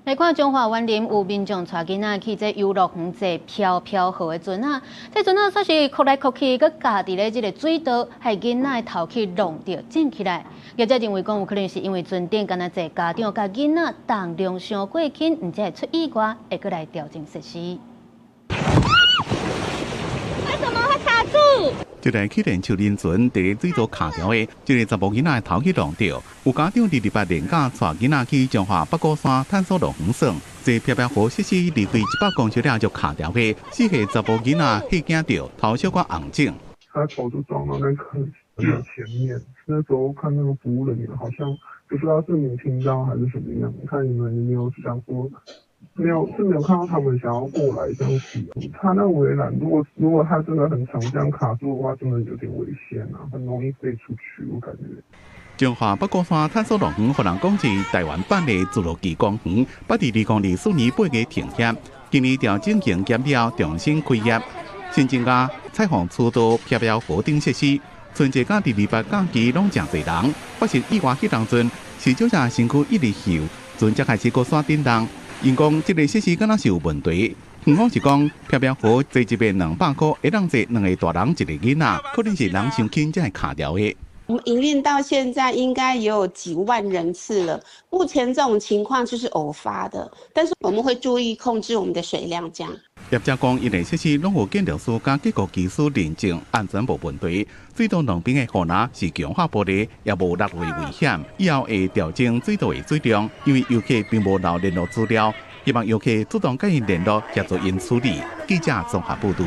來看彰化員林有民眾帶囡仔去這遊樂園坐飄飄河的船仔，這船仔煞是曲來曲去，閣夾佇咧這个水道，害囡仔的頭去挵著震起來。業者認為講有可能是因為船頂敢若濟家長佮囡仔重量傷過輕，毋才會出意外，會閣來調整設施。為什麼會卡住？這台氣墊樹林船佇水道卡牢的，這个查某囡仔的頭去挵著。有家長二二八連假帶囡仔去彰化八股山探索樂園耍，坐飄飄河設施離開100公尺了就卡牢的，四歲查某囡仔嚇驚著，頭小可紅腫。他頭就撞到那個前面，那時候看那個服務人員好像不知道是沒聽到還是什麼樣，看你們有沒有想說。沒有，是沒有看到他們想要過來這樣子。他那圍欄，如果他真的很長這樣卡住的話，真的有點危險啊，很容易飛出去，我感覺。彰化八股山探索樂園，予人講是台灣版的侏羅紀公園，捌佇2024年8月停業，今年調整營業了，重新開業，新增加彩虹出道飄飄河頂設施，春節佮二二八假期攏誠濟人。發生意外彼當陣，是小姐身軀一直搖，船才開始閣煞振動。𪜶講這个設施敢若是有問題，園方是講飄飄河坐一遍200箍，會當坐兩个大人一个囡仔，可能是人傷輕才會卡牢的。我們營運到現在應該也有幾萬人次了，目前這種情況就是偶發的，但是我們會注意控制我們的水量，這樣。業者講，𪜶的設施攏有建築師佮結構技師認證，安全無問題。水道兩邊的護欄是強化玻璃，也無落落危險。以後會調整水道的水量，因為遊客並無留聯絡資料，希望遊客主動佮𪜶聯絡協助𪜶處理。記者綜合報導。